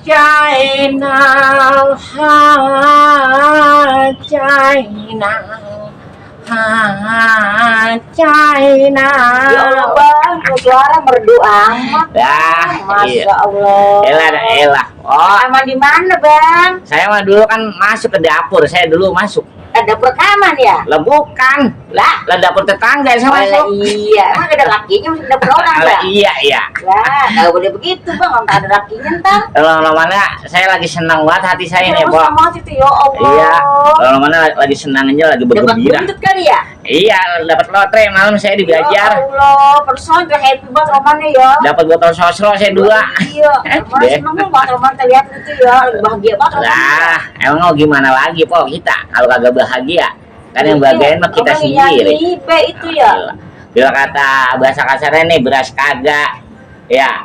China, ha, China, ha, China. Ya Allah bang, suara merdu amat. Dah, Masya iya. Allah. Elah. Oh, Aman di mana bang? saya mah dulu kan masuk ke dapur. Saya dulu masuk. Ada perekaman ya? Lah bukan. Lah dapur tetangga saya masuk. Iya, emang ada lakinya masih ada orang Lah, bang? iya. Lah, nggak boleh begitu bang, nggak ada lakinya ntar. Kalau mana saya lagi senang banget hati saya nih, Terus Pok. sama itu ya Allah. Iya. Kalau mana lagi senang aja, lagi Dapat bergembira. buntut kali ya? Iya, dapat lotre malam saya di Ya Belajar. Allah, person udah happy banget romannya ya. Dapat botol sosro saya 2. Iya, roman seneng banget roman terlihat itu ya, lagi bahagia banget romannya. Lah, emang mau gimana lagi, Pok, kita kalau kagak bahagia? Kan yang bahagiain mah kita Orang sendiri. yang ibe itu ya. Gila. Bila kata bahasa kasarnya nih, beras kagak. Ya,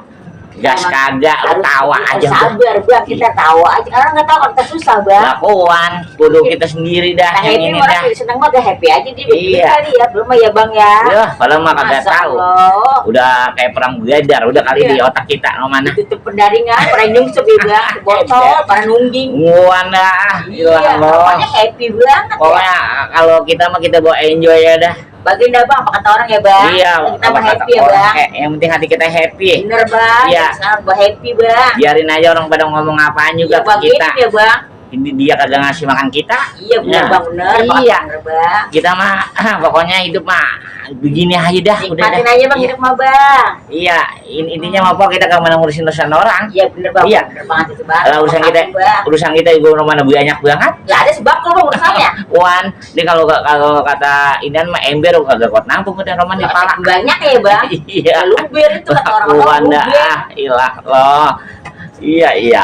gas kagak, lu tawa aja udah. Sabar bang, kita tawa aja. Orang nggak tahu kalau kita susah bang. Lakuan, kudu kita sendiri dah Nah, yang happy ini orang dah. jadi seneng banget, happy aja dia. Iya. Kali ya, belum ya bang ya. Ya, kalau mah kagak Masya tahu. Allah. Udah kayak perang Belajar, udah kali Iya. di otak kita no mana. Ditutup pendaringan, pernah nyungsep ya bang, botol, pernah nungging. Nguan dah, Iya, ilah lo. pokoknya happy banget ya. Pokoknya kalau kita mah kita bawa enjoy ya dah. Bagian dah bang, apa kata orang ya bang? Iya, Kita apa mau kata happy ya orang, bang. yang penting hati kita happy. Bener bang, Iya. sangat gua happy bang. Biarin aja orang pada ngomong apaan juga Iya ke bang, kita. gitu ya bang. Ini dia kagak ngasih makan kita. Iya bener Ya. bang, bener. Iya. Bener bang. Kita mah pokoknya hidup mah begini aja dah, udah dah. Nikmatin aja bang, Iya. hidup mah bang. Iya, intinya mah Pok, kita kemana ngurusin urusan orang. Iya bener bang, Iya. bener banget itu bang. Kalau urusan kita juga mana banyak banget. Lah ada sebab kalau bang urusannya. Wan, dia kalau kata Inan mah ember kagak kuat nampung udah roman di pala. Banyak ya bang. Iya. Luber itu kata orang-orang Wan luber. dah, ilah loh. Iya. Iya.